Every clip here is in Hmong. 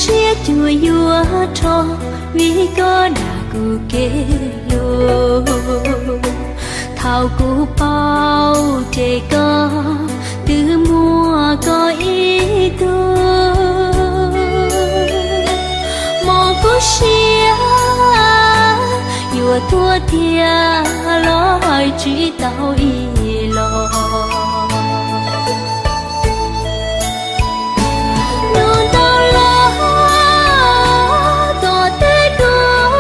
Siab cuag yuav rho vim koj dag kuv kev hlub. Thaum kuv paub ces koj twb muaj koj ib tug. Mob kuv siab yuav tuag tiag los hais tsis tau ib los. Hnub ntau los koj teb kuv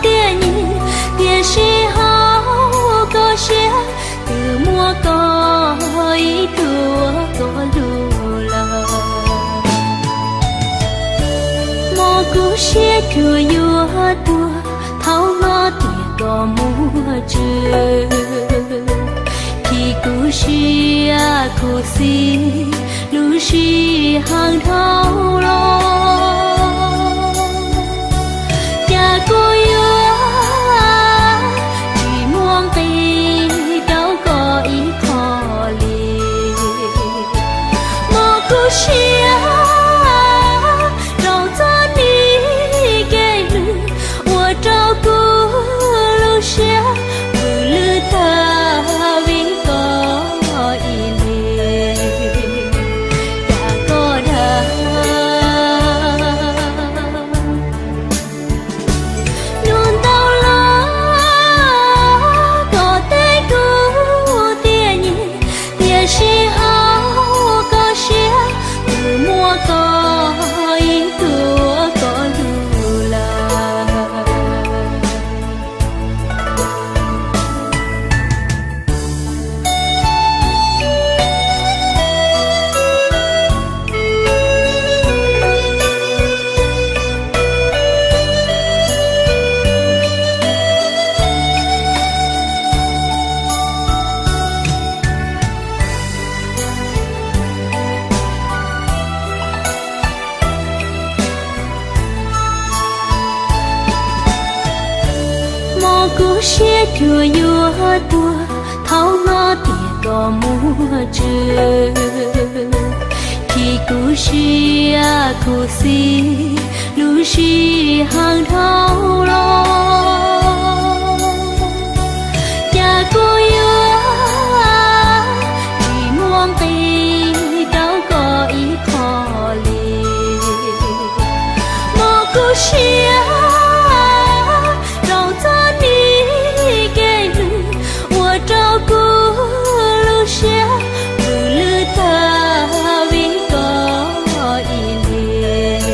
tiag nim, tiam sis hauv koj siab twb muaj koj ib tug uas koj hlub lawm. Mob kuv siab cuag yuav tuag thaum hnov tias koj muaj tswv. Khi kuv siab khuv xim lub sij hawm dhau los, cas kuv yuav tsis muaj nqis rau koj ib qho li. Mob kuv siab rau txoj kev hlub, ua rau kuv lub siab pw lwj tag vim koj ib leeg, cas koj dag. Hnub ntau los koj teb kuv tiag nim, tiam sis hauv koj siab twb muaj koj ib tug uas koj hlub lawm. Mob kuv siab cuag yuav tuag thaum hnov tias koj muaj tswv. Khi kuv siab khuv xim lub sij hawm dhau los, cas kuv yuav tsis muaj nqis rau koj ib qho li. Mob kuv siab rau txoj kev hlub, ua rau kuv lub siab pw lwj tag vim koj ib leeg,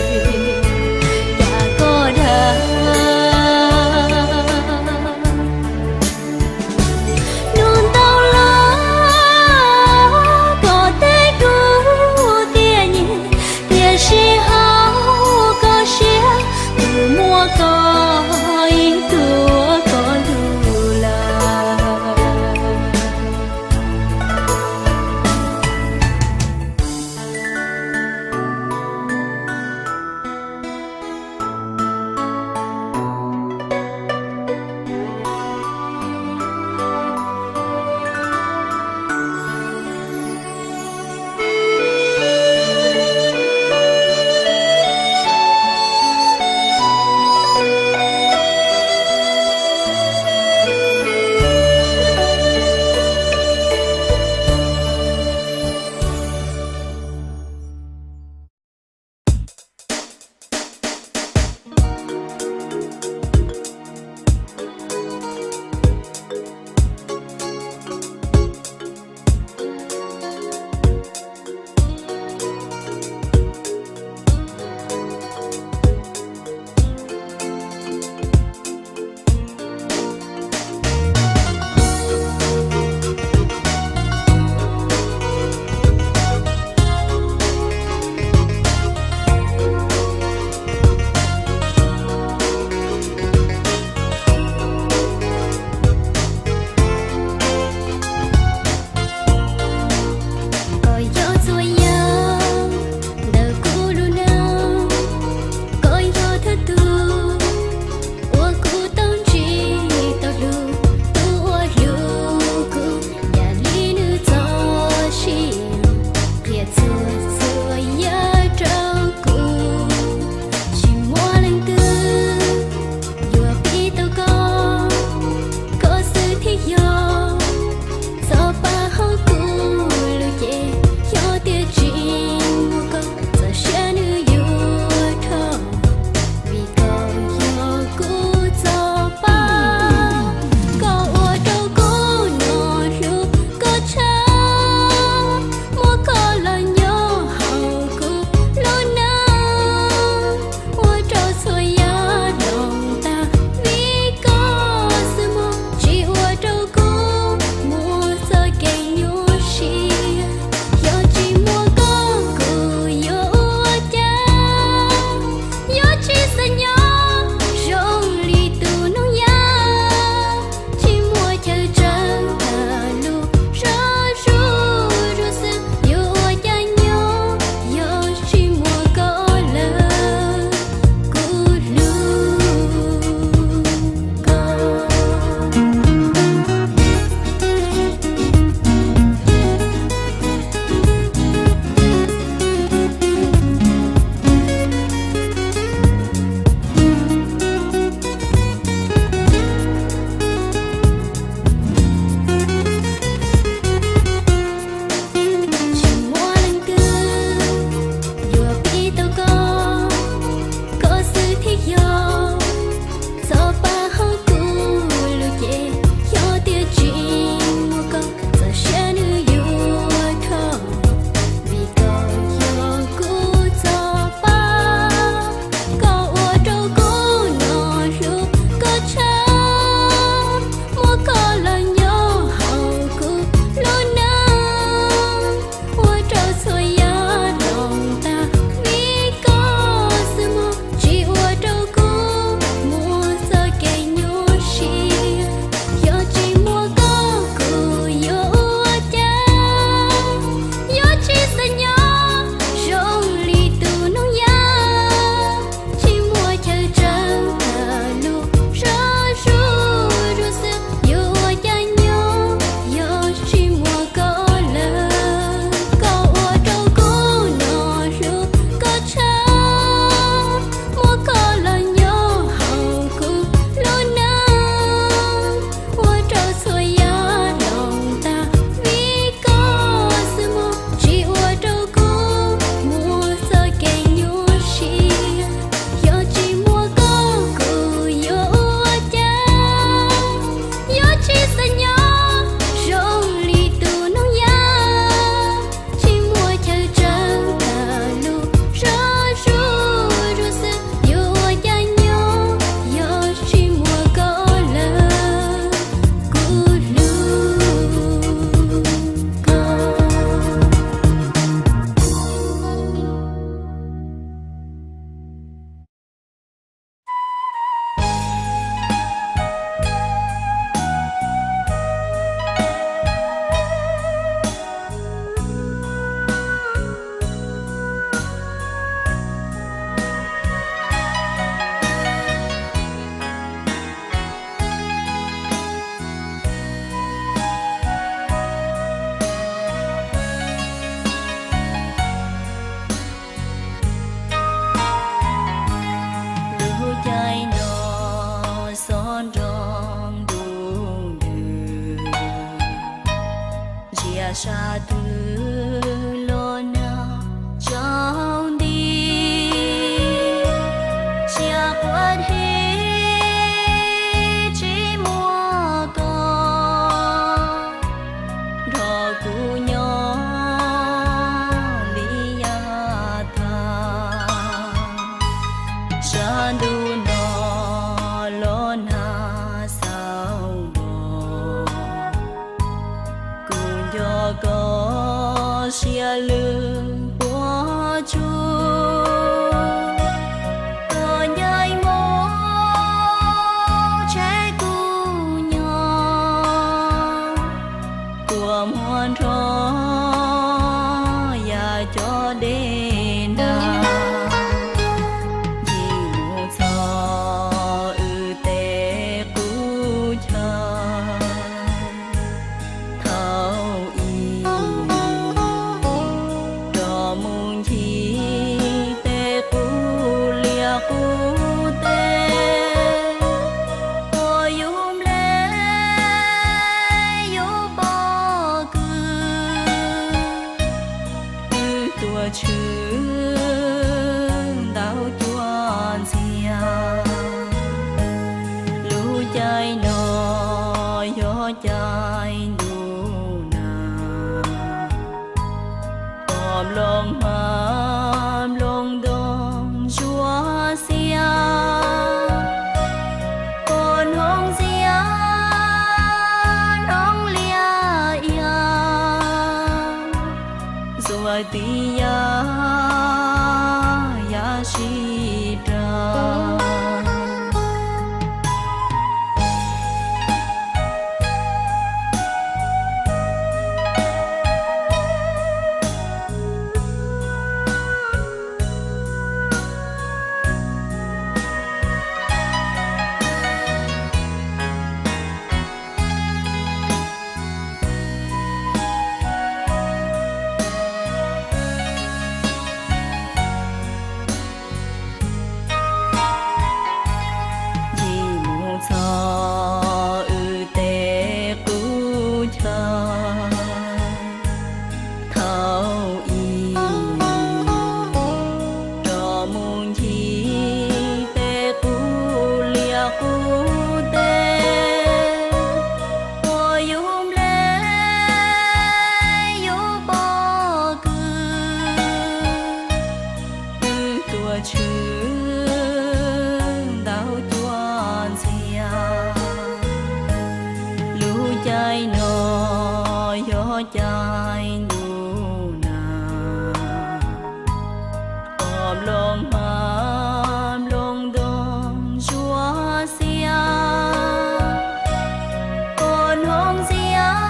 cas koj dag. Hnub ntau los koj teb kuv tiag nim, tiam sis hauv koj siab twb muaj puas tsuaj, koj ncaim mus tsheb kuv nyob, kua muag nrho yam cov dej nag, ncig mus txog wb tej qub chaw. Thaum ub rov mus ncig tej qub liaj qub teb, uas yus nplej yus pob kws, twb tuaj tshwm ntau cuaj ntxiag. Lub caij no yog caij ntuj nag, pom nplooj hmab nplooj ntoo ntsuab xiab, pom hnub ntxiab hnub liab iab, ntxuav tib yam yam sib raug. Ncig mus txog wb tej qub chaw. Thaum ub rov mus ncig tej qub liaj qub teb, uas yus nplej yus pob kws, twb tuaj tshwm ntau cuaj ntxiag. Lub caij no yog caij ntuj nag, pom nplooj hmab nplooj ntoo ntsuab xiab, pom hnub ntxiab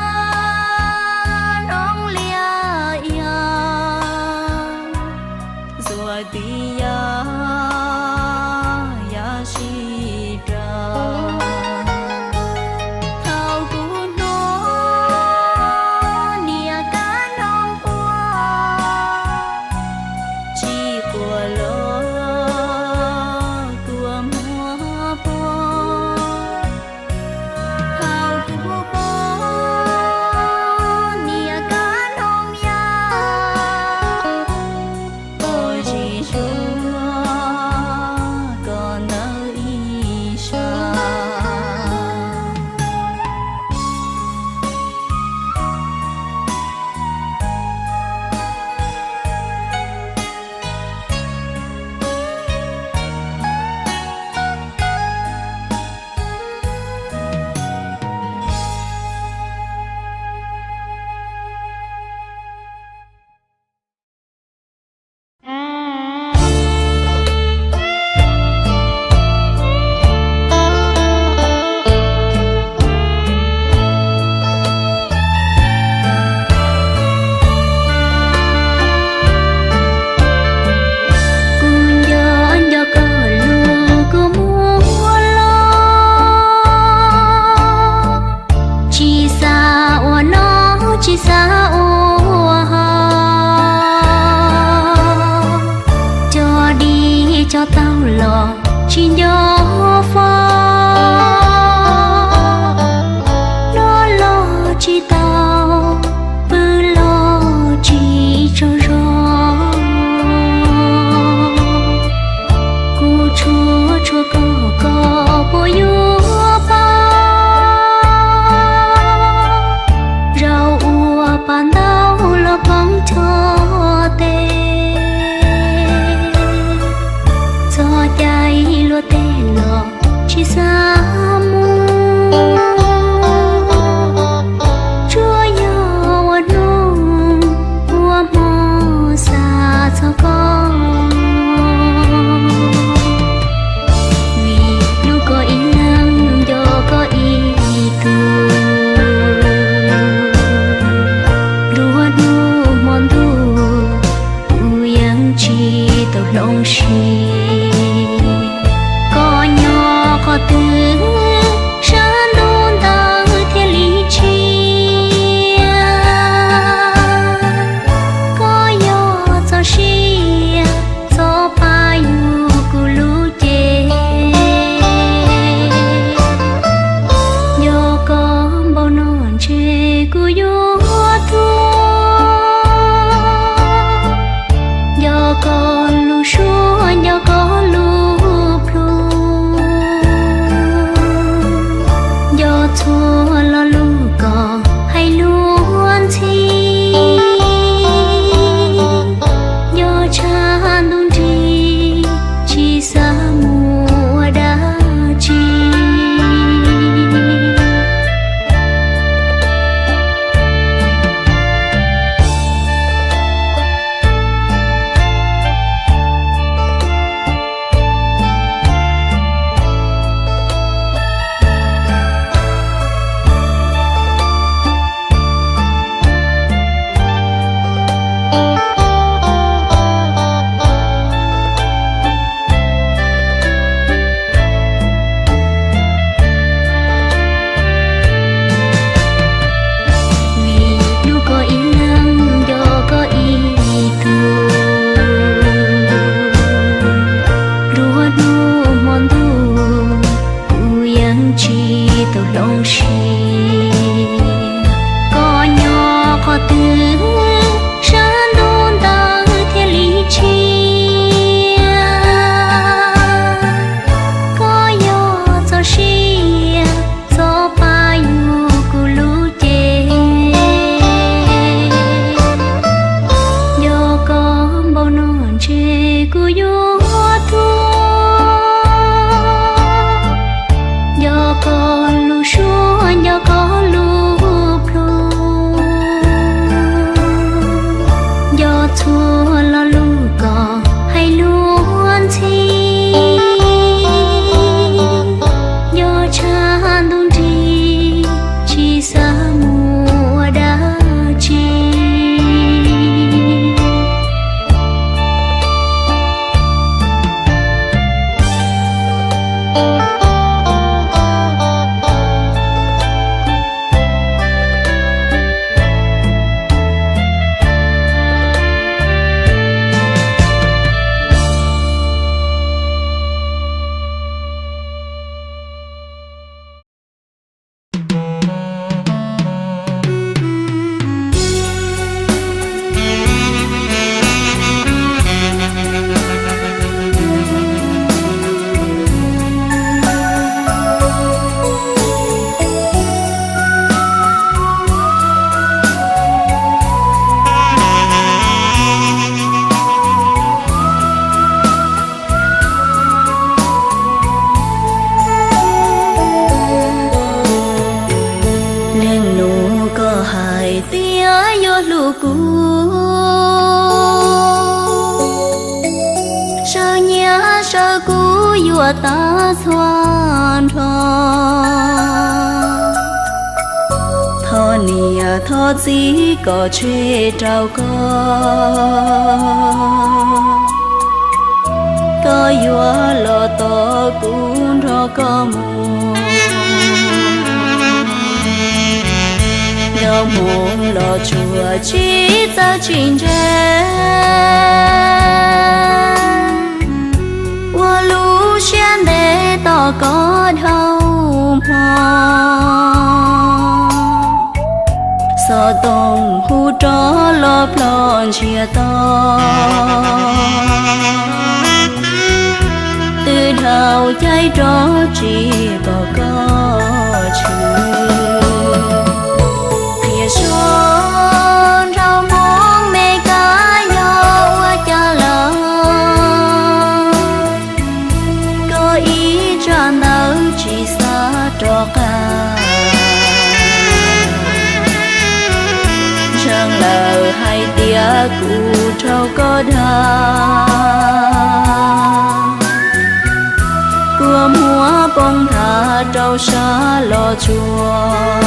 hnub liab iab, ntxuav tib yam yam sib raug. Thaum kuv hnov niam kab noog quaj, tsis quaj los kua muag poob. Thaum kuv pom niam kab noog yaj, pom zim zuag koj ntawd ib sab. Kuv nco nco koj lus kua muag los, tsis xav ua noj tsis xav ua haus, cog dib cog taug los tsis nco fo, noj los tsis tau, pw los tsis tsaug zog. Kuv tshuav tshuav koj, koj puas yuav pab, zaum uas pab ntau los poob txog tes, txog cai luag tej los Zoo siab koj nyob qhov twg, sab ntuj ntawd thiaj li tshiab. Koj yog txoj sia, txoj paj yuav kuv lub cev. Yog koj npaum no ntshe kuv yuav tuag. Yog koj lub suab, yog koj lub plhu, yog txhua lo lus koj hais luag ntxhi, yog tshav ntuj nrig tsis xav mus ua dab tsi. Vim hlub koj ib leeg, nco koj ib tug, nruab hnub hmo ntuj kuv yeej tsis tau hloov siab. Koj nyob qhov twg, sab ntuj ntawd thiaj li tshiab. Koj yog txoj sia, txoj paj yuav kuv lub cev. Yog koj npaum no ntshe kuv yuav tuag. Yog koj lub suab, yog koj lub plhu, yog txhua lo lus koj hais luag ntxhi, yog tshav ntuj nrig tsis xav mus ua dab tsi. Leej nus koj hais tias yuav hlub kuv, sawv nyiaj sawv kub yuav tag txhua nrho. Thov niam thov txiv kom tshem rau koj, koj yuav los tos kuv nrog koj mus. Nco hmoov los tsuas tsis txawj tsis ntse, ua lub siab ntev tos koj dhau hmo. Xov tooj hu rov los plhom ntsiag to, twb dhau caij rov tsis pom koj tshwm. Qhia sab nraum npoo me kab yog ua cas lawm, koj ib tsam ntawd tsis xav rov qab. Ntseeg lawm hais tias kuv raug koj dag, kua muag poob nthav rau sab los tsuag.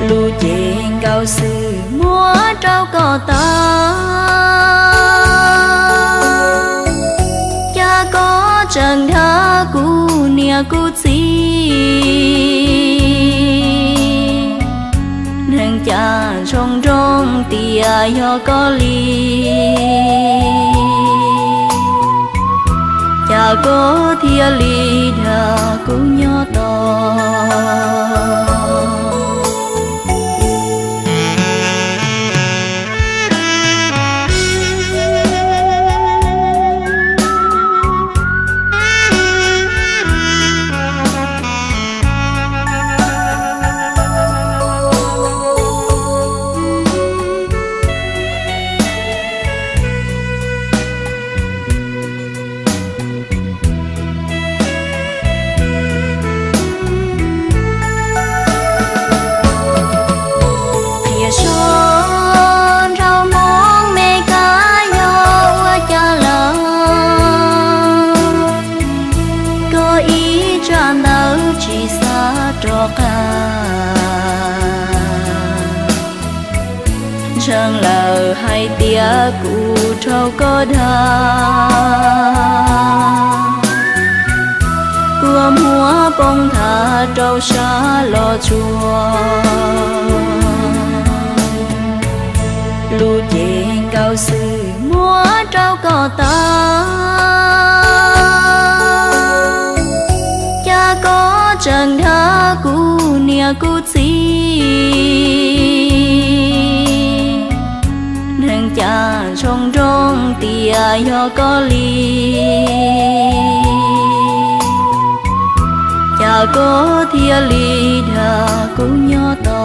Lub cev nkauj xwb muab rau koj tag, kuv txiv, neeg cas ntsoov nroo tias yog koj li, cas koj thiaj li dag kuv nyob tos. Qhia sov nraug Hmoob me kab yog ua cas lawm, koj ib tsam ntawd tsis xav rov qab. Ntseeg lawm hais tias kuv raug koj dag, kua muag poob nthav rau sab los tsuag, lub cev nkauj xwb muab rau koj tau, cas koj tseem dag kuv niam kuv txiv, neeg cas ntsoov nroo tias yog koj li, cas koj thiaj li dag kuv nyob tos.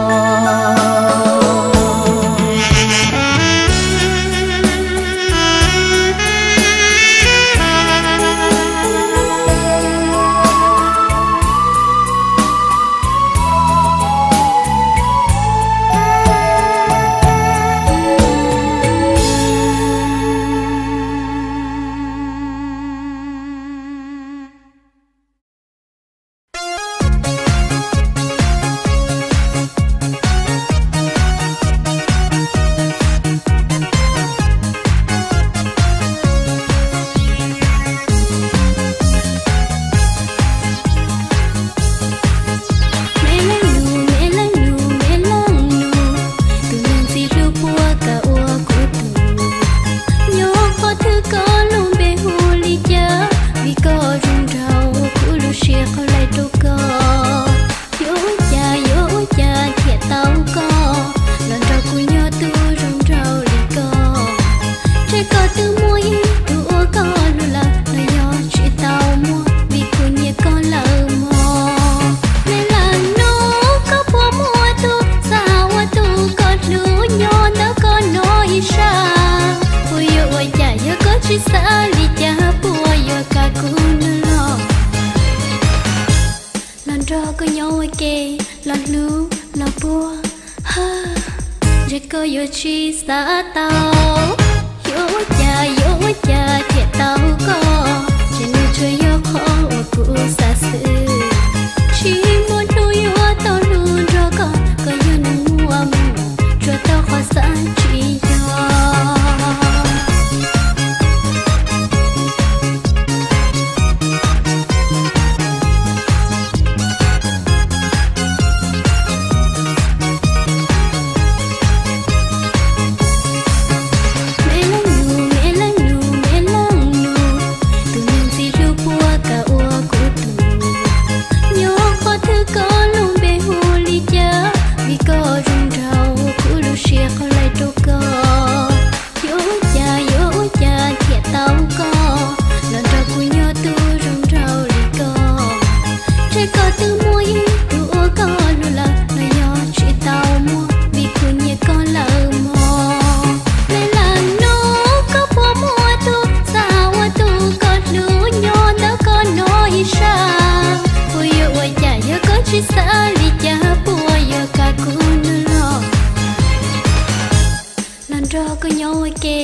Me leej nus, me leej nus, me leej nus, tus neeg ntxim hlub puas kam ua kuv tug? Nyob qhov twg koj lub npe hu li cas? Vim koj zoo nraug kuv lub siab qhov laim rau koj. Yuav ua cas, yuav ua cas thiaj tau koj los nrog kuv nyob tus zoo nraug li koj? Ntshe koj twb muaj ib tug uas koj hlub lawm, los yog tsis tau muaj, vim kuv nyiam koj lawm mog. Me leej nus, koj puas muaj tus xav ua tus koj hlub nyob ntawm koj no ib sab? Puas yuav ua cas yog koj tsis xav li cas? Puas yuav kam kuv nws los, los nrog koj nyob ua ke, los hlub los puag? Ntshe koj yuav tsis xav tau. Yuav ua cas, yuav ua cas thiaj tau koj? Ntshe nws tsuas yog qhov uas kuv xav xwb. Tsis muaj hnub yuav tau hlub nrog koj, koj yog neeg muaj muag, tsuas tau qhov xav tsis yog. Me leej nus, me leej nus, me leej nus, tus neeg ntxim hlub puas kam ua kuv tug? Nyob qhov twg koj lub npe hu li cas? Vim koj zoo nraug kuv lub siab qhov laim rau koj. Yuav ua cas, yuav ua cas thiaj tau koj los nrog kuv nyob tus zoo nraug li koj? Ntshe koj twb muaj ib tug uas koj hlub lawm, los yog tsis tau muaj, vim kuv nyiam koj lawm mog. Me leej nus, koj puas muaj tus xav ua tus koj hlub nyob ntawm koj no ib sab? Puas yuav ua cas yog koj tsis xav li cas? Puas yuav kam kuv nws los, los nrog koj nyob ua ke,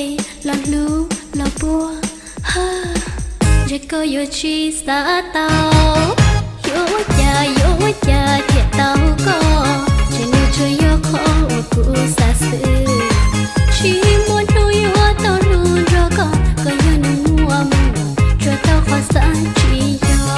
los hlub los puag? Ntshe koj yuav tsis xav tau. Yuav ua cas, yuav ua cas thiaj tau koj? Ntshe nws tsuas yog qhov uas kuv xav xwb. Tsis muaj hnub yuav tau hlub nrog koj, koj yog neeg muaj muag, tsuas tau qhov xav tsis yog.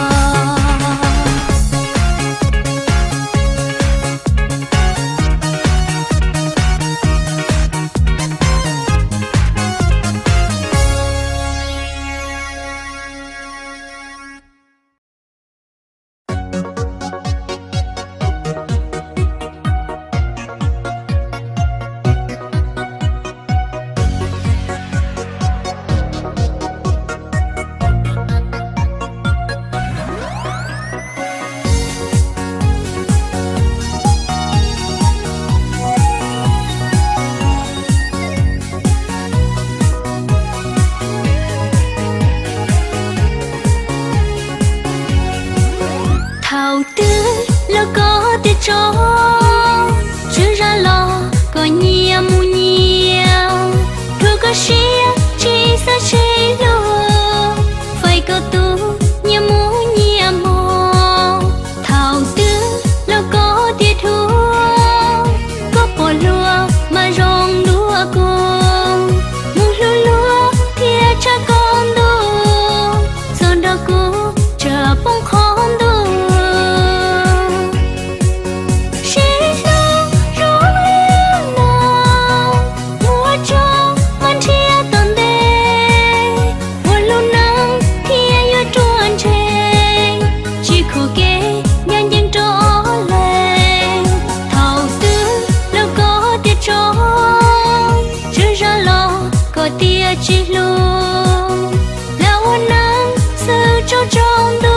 Siab tsis xav sib hlub, fais koj tus nyias mus nyias mus. Thaum twg los koj tias dhuav, koj pom luag mas zoo dua kuv. Mus hlub luag thiaj tshaj koj ntuj, txog nrog kuv tsam poob qhov ntuj. Sib hlub zoo li no, ua tsaug mas nrhiav tom ntej, ua lub neej thiaj yuav ruaj ntseg. Tsis khuv kev ncaj ncees rau ob leeg, thaum twg los koj tias tso, tswv zaj los koj tias tsis hlub. Lam ua neej xwb tsaug tsaug ntuj.